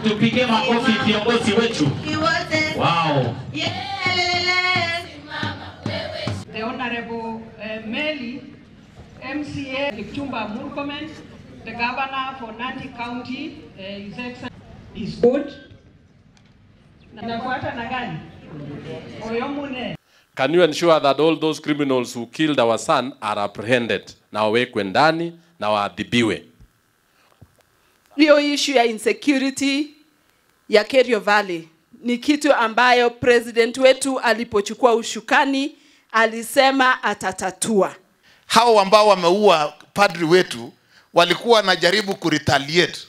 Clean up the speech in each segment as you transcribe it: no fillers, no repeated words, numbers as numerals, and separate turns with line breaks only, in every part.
Tupige makofi viongozi wetu. Wow.
The Honorable Meli, MCA Kipchumba Murkomen, the Governor for Nandi County, His Excellency is good. Nafuata na gani? Oyomune.
Can you ensure that all those criminals who killed our son are apprehended? Na wawekwe ndani na waadhibiwe.
Hiyo issue ya insecurity ya Kerio Valley ni kitu ambayo president wetu alipochukua ushukani alisema atatatua.
Hao ambao wameua padri wetu walikuwa wanajaribu kuretaliate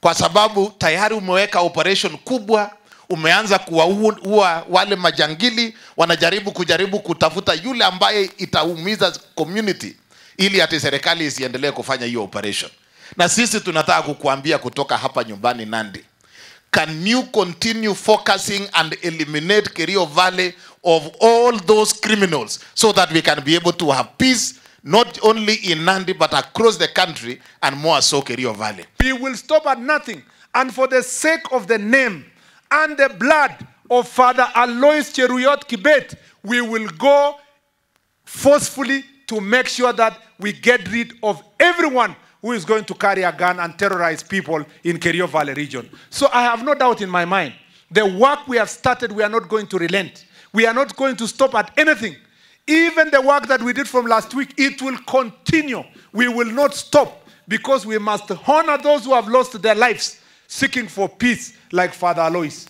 kwa sababu tayari umeweka operation kubwa, umeanza kuwaua wale majangili, wanajaribu kujaribu kutafuta yule ambaye itaumiza community ili ati serikali isiendelee kufanya hiyo operation. Na sisi tunataka kukuambia kutoka hapa nyumbani Nandi, can you continue focusing and eliminate Kerio Valley of all those criminals so that we can be able to have peace not only in Nandi but across the country and more so Kerio Valley?
We will stop at nothing, and for the sake of the name and the blood of Father Alois Cheruiyot Kibet, we will go forcefully to make sure that we get rid of everyone who is going to carry a gun and terrorize people in Kerio Valley region. So I have no doubt in my mind, the work we have started, we are not going to relent. We are not going to stop at anything. Even the work that we did from last week, it will continue. We will not stop because we must honor those who have lost their lives seeking for peace like Father Alois.